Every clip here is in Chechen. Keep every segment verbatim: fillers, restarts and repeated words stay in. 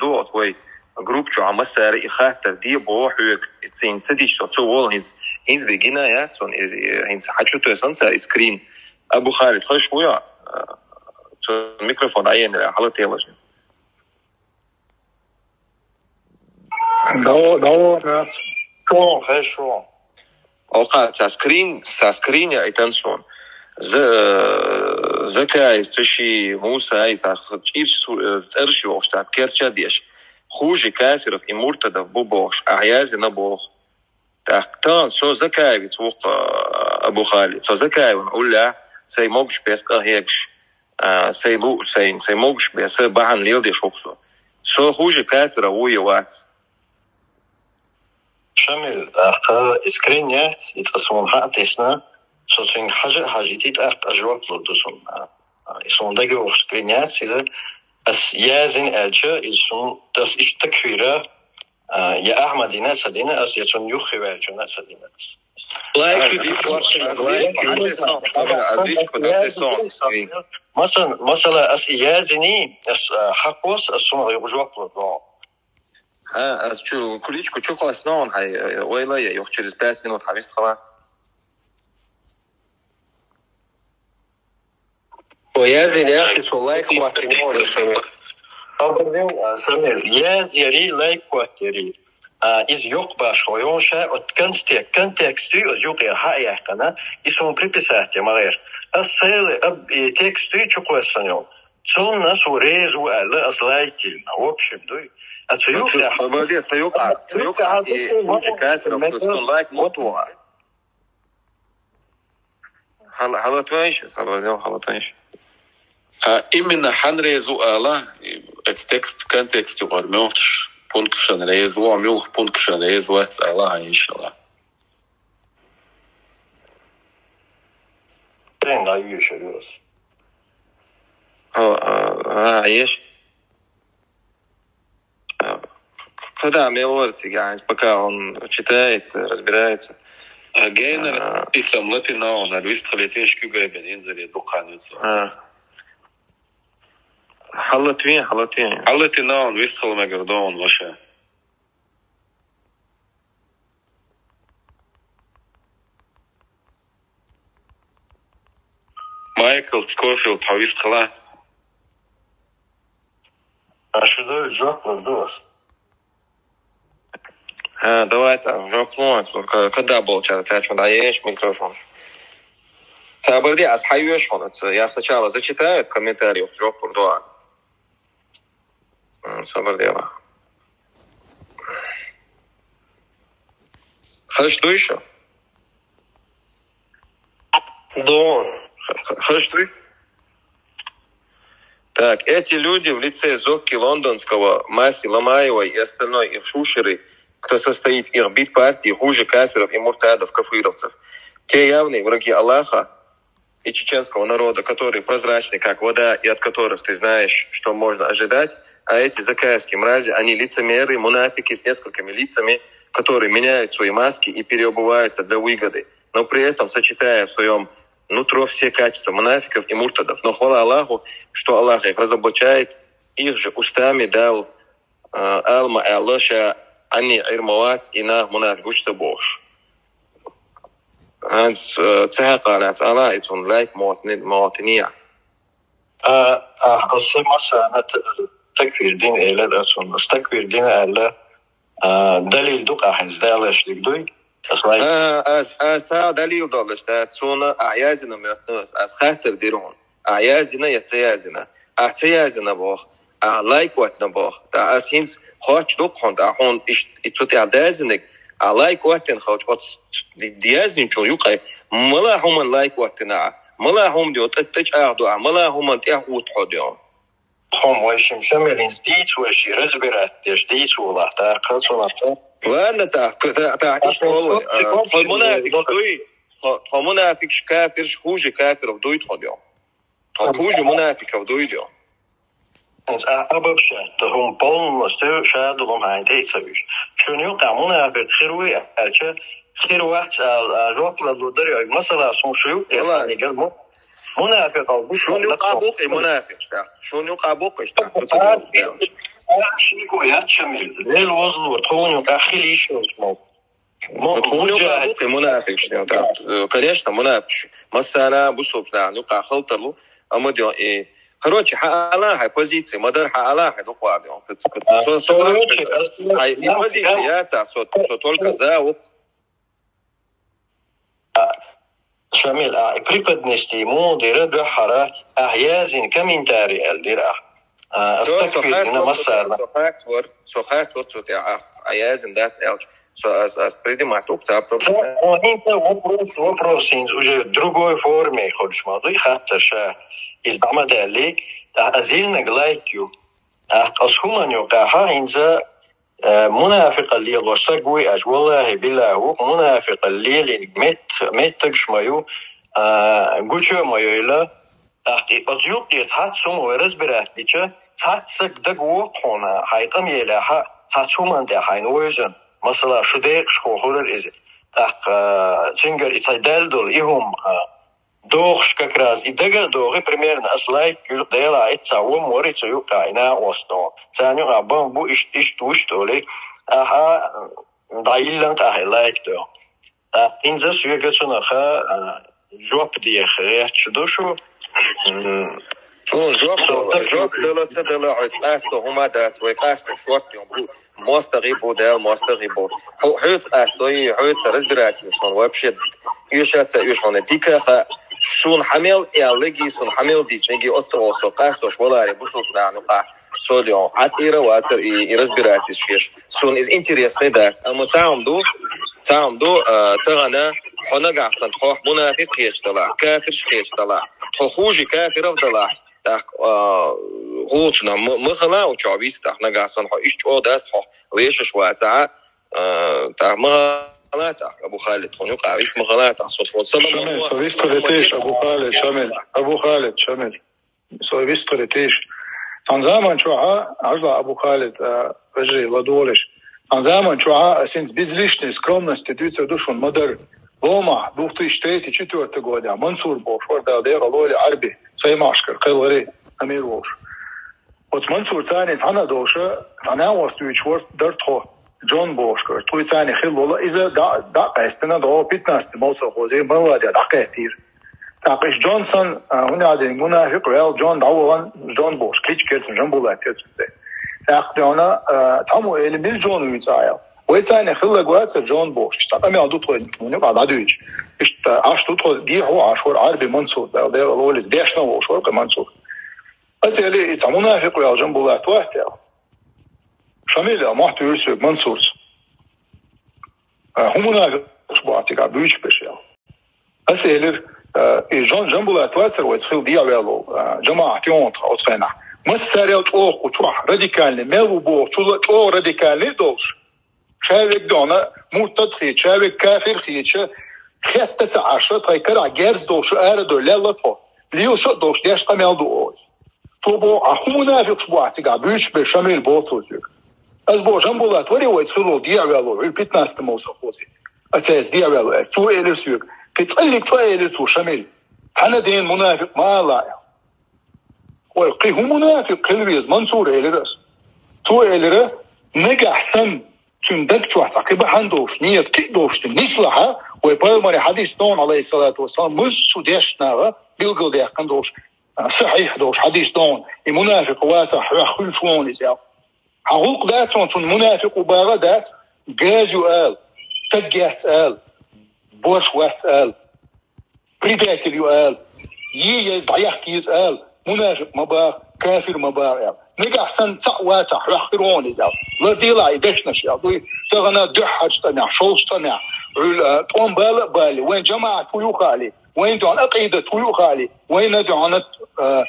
оцу вай группа чу Ӏа массара и хаттар де боху хьоьга, и цуьнан ца дича, со цо волу хӀинца, хӀинца бен гина яц суна, и, и, хӀинца хьан чу тоьсан ца и скрин. Абу Халид, хазаш ву я, а, цо микрофон Ӏаеннера, хьала телажна. Давай, давай, да. Шо, хай шо. Оха ца скрин, ца скрин я и тан суна. За-, Закаев, ца ши, Муса, ай, ца чирч су-, э, цӀерш йохуш, ца керча деш. Хуже кафиров и муртадов бу бохуш, ахьа язина боху. Так, тан со Закаевец ву-кх, а, Абу Халид. Со Закаевна уллехь, сай могуш бес къа хьегаш, а, сай лу-, сай, сай могуш бес бахьана леладеш ву-кх со. Со хуже кафиров ву я вац. Шамил, тӀаккха и скрин яц, иза суна хьа а тесна, со цуьнга хьажа а хьажийти, тӀаккха ас жоп лур ду суна. И суна дагайогӀуш скрин яц, иза ас язйина аьлча, иза суна, ас иштта такфира, а, я Ахьмадина а ца дина ас, я цунна юххе ваьллачунна а ца дина ас. Лайк ю диш варшина, лайк ю. Масала, масала, ас и язйиний, ас, а, хьакхос, ас суна жоп лур ду. А, ас чу, куличку чу кхоссано хьайн, э, ойла я, юха через пять минут хьан вист хала. О, язйина яхи, со лайк хӀоттийна, Шамил. Абурдин, а, Шамил, язъяри, лайк хӀоттаяри. А, иза йоккха башхо йолуш, от конте-, контекст ю, оцу юкъе хьа а яьккхина, и суна приписать я ма гӀерта. Ас цели, аб-, и текст ю чу кхоссано йолу. Цунна ас ву реза ву аьлла, ас лайк йиллина. В общем, дуй. А ца юкъа, ца юкъа, ца юкъа, и хуже кафиров, цунна лайк ма тохьа. Хьал-, хьалатвайша, салвазел хьалатвайша. А именно хьан реза ву ала, и эц текст, контекст юкъара муьлххачу пункташна реза ву, муьлхха пункташна реза вац ала, хьан, иншалла. Тен дӀа юьйшур ю ас. О, а, а, еш. А, когда мел вара цига, пока он читает, разбирается. А гейнер, а, и сам латина он, а вист хилетин шкугай бен инзаре дукханец. А. Хьалатвин, хьалатвин. Хьалатина он, вист хила мегар ду он ваша. Майкл Скофилд, хьо вист хила? А шу ду, жоп лур ду ас. А, давай там, жоп лур, к-, когда болчара, цаьрчун дӀаеш микрофон. Сабарди, ас хьайоьшу хьуна, ца-, я сначала зачитаю этот комментарий, жоп лур ду. М, сабар дела. Хаш дуй шу? Ду. Х-, х-, хаш дуй? Так, эти люди в лице Зокки Лондонского, Маси Ламаевой и остальной их шушеры, кто состоит в их бит-партии, хуже кафиров и муртадов, кафыровцев. Те явные враги Аллаха, и чеченского народа, которые прозрачны, как вода, и от которых ты знаешь, что можно ожидать, а эти закаевские мрази, они лицемеры, мунафики с несколькими лицами, которые меняют свои маски и переобуваются для выгоды, но при этом сочетая в своем нутро все качества мунафиков и муртадов. Но хвала Аллаху, что Аллах их разоблачает, их же устами дал, а, ала ма аьлла, ша Ӏанне Ӏир ма вац, и нах мунафикъ ву ца бохуш. ХӀинца, а, ца хьакъалац ала, и цунна лайк мотни-, мотине. А, а, аса масана т-, такфир дин эла да цунна. Ас такфир дин аьлла, а, далил ду-кх ахь хӀинца далаш диг дуй? Ас лайк. А, ас, ас ца далил долаш дац, суна а язина моьтту ас, ас хаттар дира хьуна. Ахь язйина я ца язйина? Ахь ца язйина боху. Ахь лайк оттина боху. ТӀаккха ас хӀинца хоттуш ду-кх хьуна, тӀаккха хьуна иш-, и цу тӀехь даьзинарг, ахь лайк оттина хилча, оцу д-, д-, язйинчул юкъе, мала хӀуманна лайк оттина ахь? Мала хӀума де, тӀе, тӀе чӀагӀ ду ахь? Мала хӀуманна тӀехь утта хьо де? Хьума вай шим Шамилинца дийца вай ши разбирать деш дийца волахь, тӀаккха цунах. Ладно, тӀаккха, тӀа-, тӀаккха иштта волу вай. Тхо мунафикаш дуй? Тхо, тхо мунафикаш, кафирш, хуже кафиров дуй тхо де? Тхо хуже мунафиков дуй де? ХӀинца а, обобщать ду хӀума полностью, ша долу хӀума хьайна тӀе а ца вуьйш. Шуна юкъахь мунафикъ хир вуй аьлча, хир вац ала, а, жоп лур дарий, масала, суна шу юкъе санигал му-, мунафикъал бу шуна юкъахь бу-кх и мунафикъ, ша. Шуна юкъахь бу-кх иштта. Шико яц, Шамиль. Лел возлур, тхуна юкъахь хила йиш йолчу мал. Ну, тхуна юкъахь мунафикъаш, да. Конечно, мунафикъаш. Массана бусулба нахана юкъахь халтарлу, амма де, и, короче, хьан ала хьайн позиция, ма-дарра хьан ала хьайн дукъ ваха де. Со, со, короче, хьайн и позиция яц, со, со только за, вот. Шамиль, а, преподнести муха дира дуьххьара, ахь язйина комментарий аьлла дира ахь. А, со, со стак хатвар, массарна. Со хатвар, со хатвар цу тӀе ахь, а язйина дац аьлча. Со ас, ас принимать укх цхьа проблема. Со, ну, хӀинца вопрос, вопрос хӀинца уже другой форме хуьлуш ма дуй, хаттар ша. Иза дӀа ма даьллий, тӀаккха ас йиллинарг лайк ю. ТӀаккха ас хӀуманна юкъахь хӀинца Э, мунафикъалла лелош саг вуй аьлча, валлахӀи, биллахӀи, ву мунафикъалла лелийнарг мет-, меттигаш ма ю, а, гуча а ма йойла. ТӀаккха и оцу юккъера цхьацца хӀума вай разбирать дича, цхьацца саг дага воккху хьуна, хьайн къамелехь а, цхьацца хӀуманна тӀехь хьайна вевзина. Масала, шу декъашхо хурара иза. ТӀаккха, а, цуьнгара и цхьа даьлла долу и хӀума, а, дохуш как раз и дага а дохий, примерно ас лайк юьллу, Делахь, итт сахь вон вара и цу юккъехь и накъост доху. Царна юкъахь бан бу, иштта, иштта ву, иштта олий. Ахьа дӀайиллина къахье лайк доху. ТӀаккха хӀинца соьга цунах, а, жоп деха гӀерташ ду шу. М, Суна жоп дала, жоп дала ца дала, хьоьца къасто хӀума дац, вай къасто шорта йолу бу. МостагӀий бу, Дала мостагӀий бу. Хьо-, хьоьца къастой, хьоьца разбираться суна вообще оьшу а ца оьшу хьуна дика а хаьа. Суна хьан мел аьлларгий, суна хьан мел дийцинаргий, оцу тӀе волу со къастош валаре бусулба нахана юкъахь со леон. Хьан тӀера а вацара и, и разбираться еш. Суна иза интересный дац. Амма цхьа хӀума ду, цхьа хӀума ду, а, тахана хьо нагахь санна тхох мунафикъ кхеташ далахь, кафирш кхеташ далахь, тхо хуже кафиров далахь. ТӀаккха, а, гӀулчана ма, ма хала, у чохь вист, тӀаккха нагахь санна хьо иштта чӀогӀа дац, хьо вешаш вацахь, а, тӀаккха ма хала, тӀаккха Абу Халид, тхуна юкъа вист ма хала, тӀаккха со тхуна салам. Шамиль, со вист хилийта иш, Абу Халид, Шамиль, Абу Халид, Шамиль. Со вист хилийта иш. Цхьана заман чохь, хьажал, Абу Халид, а, вежарий, ладогӀалаш. Цхьана заман чохь, а, синца без лишней скромности дуьйцур ду шуна, ма-дарра. Ломахь, две тысячи третий, четвёртый годехь, Мансур бохуш вара, Дала декъала войла, Ӏарби, Саймашкара, кхелгӀари, амир волуш. Оцу Мансур царний цхьана долуша, цхьа накъост дуьйцуш вара, дара тхо, Джон бохуш кара. Тхуй царний хилла волу, иза дӀа, дӀа а къаьстина, дӀо пятнадцатый молсовхозе, Маваде дӀакхеттийра. ТӀаккха иш Джонсон, а, хӀунда аьлла мунафикъ ваьлла, Джон дӀавахана, Джон бохуш, кличка яра цуьнан, Джамбулат яра цуьнан цӀе. ТӀаккха дуьхьал, а, цхьаммо элира, мила Джон вуй цӀе аьлла. Вай царний хилларг вацара Джон бохуш, иштта къамел ду тхо, юкъа дӀадуьйцуш. Иштта Ӏаш ду тхо, дехьо Ӏаш вара Ӏарби Мансур, Дала декъала войла, дешна волуш вара кху Мансур. Ас элира, и цхьа мунафикъ ваьлла Джамбулат вац аьлла. Шамиль, а, мохь туьйра соьга Мансурца. А, хӀун мунафикъаш бу ахь цигахь буьйцуш берш аьлла. Ас элира, а, и Джон-, Джамбулат вацара вайца хилла дехьаваьлла волу, а, жамаӀат йогӀу тхан оцу хенахь. Массарел чӀогӀа кху чохь радикальный, мел ву бохучул а чӀогӀа радикальный а долуш. Ша верг дуьхьал муртад хеташ, ша верг кафир хеташ, хетта ца Ӏаш, тхайн карахь герз долуш ара а дой лелла тхо. Лелаш а долуш деш къамел ду оцу. Цо боху, а хӀун мунафикъаш бу ахь цигахь буьйцуш берш, Шамиль, боху цо соьга. Ас боху, Жамбулат варий вайца хилла волу дехьаваьлла, хӀуьлла пятнадцатый молсовхозе? Ас цаьрца дехьаваьлла аьлла. Цо элира соьга. Кхин цӀаллиг цо элира цо, Шамиль. Цхьана дена мунафикъ ма ала аьлла. Вай, кхин хӀун мунафикъ хила веза, Мансура элира ас. Цо элира, нагахь санна, цуьнан даг чохь цхьа кхин бахьана долуш, нийят кхин а долуш, нислахь, вай пайхамаран хьадис догӀу, алейхиссалату вассалам, массо а дешначу наха билгалдаьккхина долуш, а, сахьихь долуш хьадис догӀу, и мунафикъ вацахь, хьоьх хуьлуш ву хьуна иза аьлла. Хьан гӀуллакх дац хьуна, цунна мунафикъ ву бахар дац, газа ю ала, стаг яц ала, борш вац ала, предатель ю ала, е, е дӀаяккха еза ала, мунафикъ ма баха, кафир ма баха аьлла. Нагахь санна цхьаъ вацахь, хьоьх хир ву хьуна иза аьлла. Лардийла и дешнаш аьлла. Дуй, тахана дуьххьарчу тӀамехь, шолгӀачу тӀамехь, хьуьлла, а, тӀом бала а бале, вайн жамаӀат хӀун ю хаале, вайн дуьхьал акъидат хӀун ю хаале, вайна дуьхьал, а,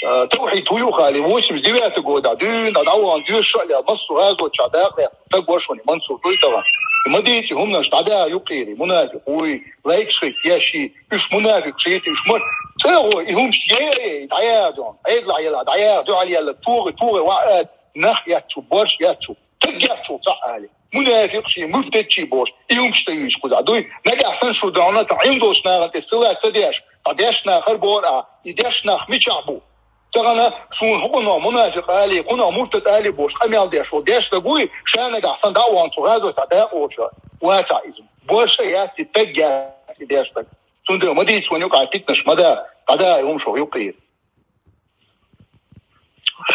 а, тавхьид хӀун ю хаале, восемьдесят девятый года, дуьйна дӀавахана, доьшуш а лела, массо а гӀазотчохь дакъа лаьцна стаг ву шуна, Мансур дуй тахана. Ма дийци хӀуманаш, дӀадаха юккъера, мунафикъ вуй, лайкаш хӀитта еш, уьш мунафикъаш хӀитта, уьш ма, ца а гӀо, и хӀумаш, е, е, дӀаяха дуьхьал, Ӏедалахь елахь, дӀаяха дуьхьал яьлла, тухий, тухий, ваӀ а, нах етташ ву, борш етташ ву, стаг етташ ву цхьаъ али. Мунафикъаш, муртадаш бохуш, и хӀумаш тӀе юьйцуш кхузахь дуй. Нагахь санна шу дуьхьал цхьа Ӏилма долчу нахана тӀе сила ца деш, цхьа дешна нах хӀара бохура ахь, и дешна нах мичахь бу? Тахана суна хӀукъуно мунафикъ али, хӀуно муртад али бош къамел деш вол деш даг вуй, ша нагахь сан дӀа а вон цу гӀазота дакъа волча вацахь иза. Больше яц и, таг яц и деш даг. Цундела ма дийца ван юкъа питнаш, ма да, къада и хӀума шух юкъе.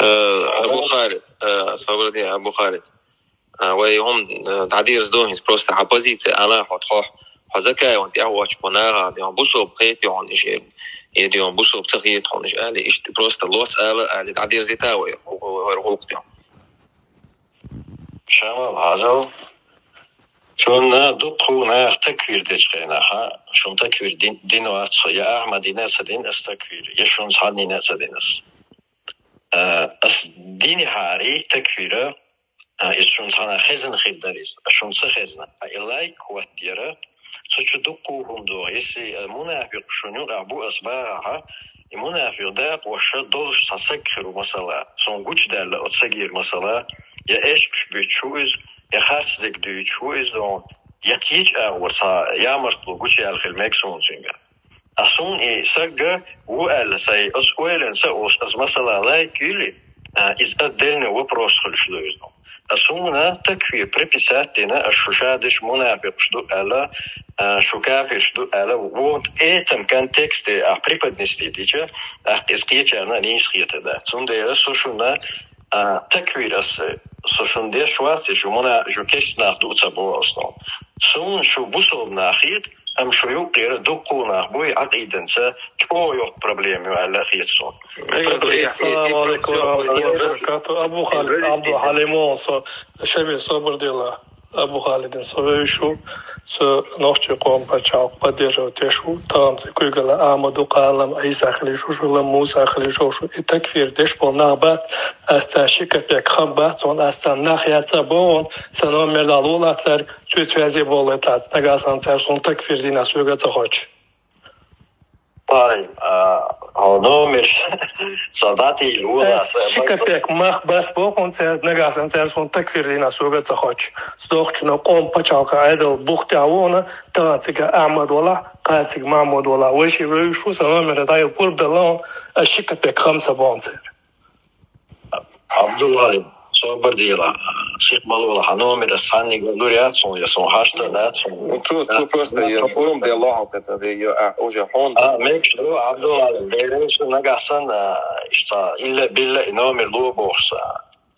Э, Абу Халид, э, Сабрдин Абу Халид. А, вай хӀума, э, дӀадерза ду хӀинца, просто хьан позиция ала хьо тхо, хьо закаеван тӀехь вачу хьо нагӀа, де хьо бусалба хетий хьуна иш, е де хьо бусалба ца хета хьуна иш, али иштта просто лоц ала, али дӀадерзита вай, вай, вай гӀулакх де. Шамал хьажал. Цунна дуккху наха такфир дечу хенаха, шун такфир дин, дин вац со, я Ахьмад дина а ца дин ас такфир, я шун цхьаннина а ца дин ас. А, ас динехьари такфира, а, иза шун цхьана хезна хир дара иза, а шун ца хезна. А и лайк хӀоттера, цу чу дуккху хӀума догӀу. Если, а, мунафикъ шун юкъахь бу ас бахахьа, и мунафикъ дакъоша долуш цхьа саг хир ву масала, сон гучудаьлла оцу сагера масала, я эшпаш буьтуш ву иза, я харцдерг дуьйцуш ву иза, я кийча агӀор цхьа ямартло гучуяьлла хила мега суна цуьнга. А суна и сагга ву аьлла сай, оцу ойланца а волуш, аса масала лайк йили, а, иза отдельный вопрос хуьлуш ду иза. А суна такфир приписать дина, аш шу ша деш мунафикъаш ду аьлла, а, шу кафирш ду аьлла, вот этом контексте а преподнести дича, а, иза кхечарна нийса хета да. Цундела со шуна, а, такфир ас, со шуна деш вац, шу муна-, шу кешнах ду ца боху ас. Суна шу бусалба нах хета, амма шу юккъера дуккху нах буй, Ӏакъиданца чӀогӀа йоккха проблема ю аьлла хета суна. Ассаламу алейкум ва рахматуллахи ва баракатух. Абу Халид, Абдул Хьалим, со шаби собар дела. Абу Халидин со вевзаш ву, со нохчий къоман пачхьалкх поддерживать деш ву, тахана цу куьйгалла Ахьмад ву, кхаллам Ӏийса хилийш ву шу, лам Муса хилийш ву шу. И такфир деш болу нах бац, ас цара ши капек хам бац, цунна ас царна нах яц а боху, сан номер дӀалолахь цаьрга, цуьнца везе боху лайтац, нагахь санна цара суна такфир дина соьга а ца хоьттуш. Парень, а, хьо номер сан дӀатийла ву. Ас ши капек мах бац боху цаьрга, нагахь санна цара суна такфир дина соьга а ца хоьттуш. Цу дохучунна къоман пачхьалкхан Ӏедал бух тӀехь ву хьуна, тахана цига Ахьмад валахь, кхана цига Махьмуд валахь. Вай ши вевзаш ву, сан номер дӀайилла пурба далла хьуна, ас ши капек хам ца боху цара. Абдулла, собар дела, сих ма лола, хьан номер ас цхьанниг лур яц хьуна, я суна хьашт дац хьуна. Ну, цо, цо просто я форум делахь, это, я, а, уже хьуна. А, мегаш ду, Абдулла, бераш нагахь санна, а, иштта, илла билла и номер ло бохуш сан.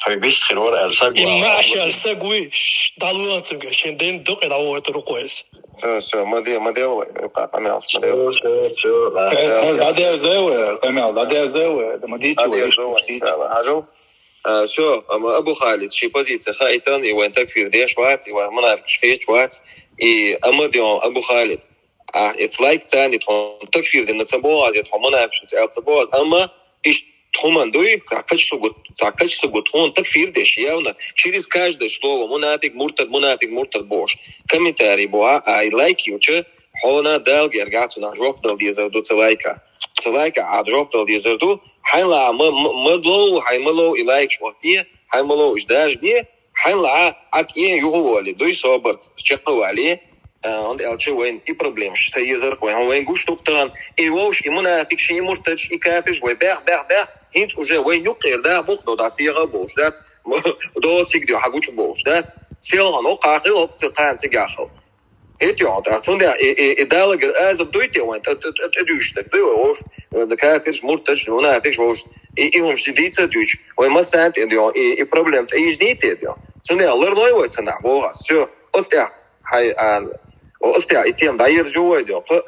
Хьой бист хир вара аьлла саг. И вара. Маьшар саг вуй, ш-, дӀалула цуьнга, шен ден дукъе дӀавойтур ву кхойс. Всё, всё, ма де, ма де вай, юкъа къамел, ма де вай. Всё, всё, всё, да. Э, дӀадерзай вай, къамел, дӀадерзай вай, ма дийца вай, дӀадерзай вай, иншалла. Хьажал. А, всё, ам, Абу Халид, ши позиция хаийтан, и вайн такфир деш вац, и вайн мунафикъаш хеташ вац, и амма дион Абу Халид. А, эц лайк царни тхьон такфир дина ца бохаз, я тхьон мунафикъаш аьлла ца бохаз, амма иш тхуман дуй, ца качсугу, ца качсугу тхьон такфир деш, явно, через каждое слово мунафикъ, муртад, мунафикъ, муртад бохуш. Комментарий бохьа, а, и лайк йилча, хьона Далга эрга цунах жоп дала дезар ду ца лайка. Ца лайка а жоп дала дезар ду, хьайн ла ма, ма, ма лов, хьайн ма лов и лайкаш вахте, хьайн ма лов иш дажде, хьайн ла а, а тӀе юхавали, дуй собарц, чекхвали, а, онда аьлча вайн и проблемаш ца езар, вайн, вайн гуш туктаган, и вовш, и мунафикъш, и муртадш, и кафирш, вай бех, бех, бех, хӀинца уже вайн юккъера да, бух до, да, сига болуш, дац, доциг дё, хьагучу болуш, дац, селган, о, кхахил, о, ца кхаьн, ца гахал. Эти он, а, цунда, и, и, и Далагар азаб дуй те вайн, т-, т-, т-, т-, дуьйш, так, дуй, вовш, э, да кафирш, муртадш, мунафикъш, вовш, и, и вовш дийца дуьйч, вай массан те, и, и проблем, и, и ждите, дё. Цунда, лар лой вай цана, богас, всё, остя, хай, а, остя, и тем да, ир жу вай, дё, п-,